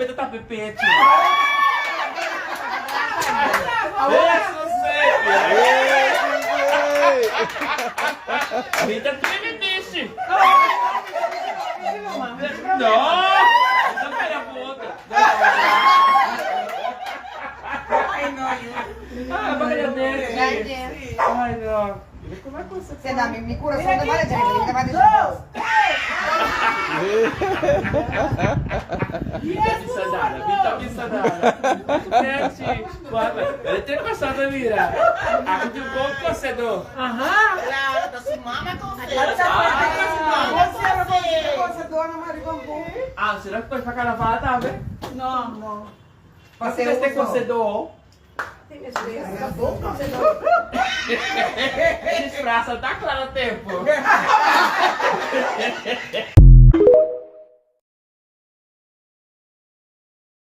tambe ta tapa e pechu. Eso sí. Mi ta trimindishi. No, mi ta pera ku otro. Ah, baka na Nancy. Ay, no. Sena, mi, mi corazón ta mala djai, mi ta manda dje bos. Mi ta bisa nada, mi ta bisa nada. Nancy, guarda, el te pasa ta mira. Aki tin un bon kosedó. Claro, ta su mama kose. Ah, será ku pa carnaval tambe? No. No. Paseo este kosedó. E disfraza ta clara tempo.